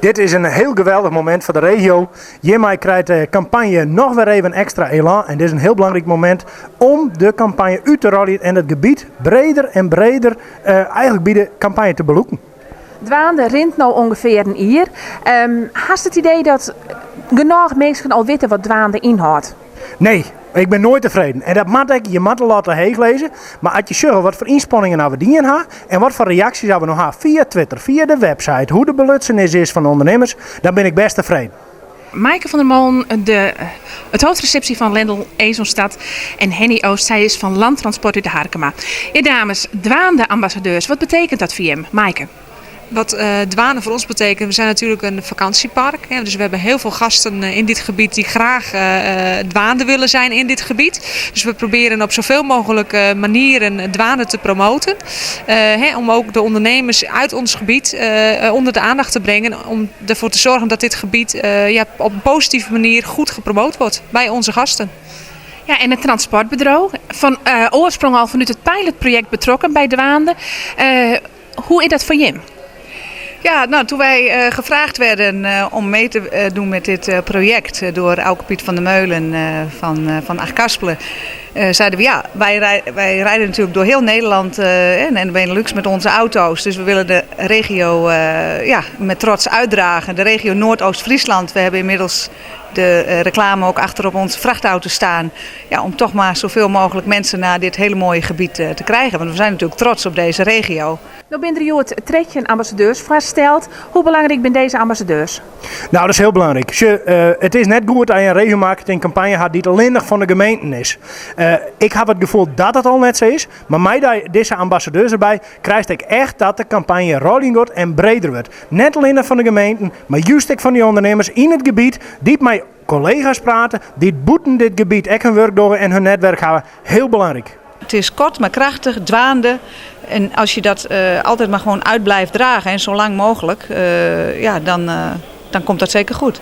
Dit is in hiel geweldich momint foar de regio. Hjirmei krijt de kampanje noch wer even ekstra elan en dit is in hiel belangryk momint om de kampanje út te rôljen en it gebiet breder en breder eigenlik by de kampanje te belûken. Dwaande rint no ûngefear in jier. Hast it idee dat genôch minsken al witte wat Dwaande ynhâldt? Nee, ik bin noait tefreden. En dat moat ek, je moatte de latte heech lizze. Mar as je sjogge wat foar ynspanningen we dien ha en wat foar reaksjes we no ha fia Twitter, fia de website, hoe't de belutsenens is fan de ûndernimmers, dan bin ik bêst tefreden. Maaike van der Molen, het hoofdreceptie van Lendel Esonstad. En Henny Oost, zij is van Landtransport uit de Harkema. Ja, dames, dwaande ambassadeurs, wat betekent dat voor je? Maaike? Wat Dwaande voor ons betekent, we zijn natuurlijk een vakantiepark. Hè, dus we hebben heel veel gasten in dit gebied die graag dwaande willen zijn in dit gebied. Dus we proberen op zoveel mogelijk manieren Dwaande te promoten. Hè, om ook de ondernemers uit ons gebied onder de aandacht te brengen. Om ervoor te zorgen dat dit gebied, ja, op een positieve manier goed gepromoot wordt bij onze gasten. Ja, en het transportbedrijf, van oorsprong al vanuit het pilotproject betrokken bij Dwaande. Hoe is dat voor je? Ja, nou, toen wij gevraagd werden om mee te doen met dit project door Auke Piet van der Meulen van Achtkarspelen, zeiden we ja, wij rijden natuurlijk door heel Nederland en de Benelux met onze auto's. Dus we willen de regio, ja, met trots uitdragen. De regio Noordoost-Friesland. We hebben inmiddels de reclame ook achter op onze vrachtauto staan. Ja, om toch maar zoveel mogelijk mensen naar dit hele mooie gebied te krijgen. Want we zijn natuurlijk trots op deze regio. Nou binne der hjoed 13 ambassadeurs foarsteld. Hoe belangryk binne dizze ambassadeurs? Nou, dat is hiel belangryk. It is net goed dat je in regiomarketingkampanje hat dy't allinnich fan de gemeenten is. Ik ha it gefoel dat it al net sa is, mar mei dizze ambassadeurs derby krijst ek echt dat de kampanje rôljen giet en breder wurdt. Net allinnich fan de gemeenten, mar just ek fan dy ûndernimmers yn it gebiet dy't mei kollega's prate, dy't bûten dit gebiet ek hun wurk dogge en hun netwurk hawwe. Hiel belangryk. Het is kort maar krachtig, dwaande. En als je dat altijd maar gewoon uit blijft dragen en zo lang mogelijk, ja, dan komt dat zeker goed.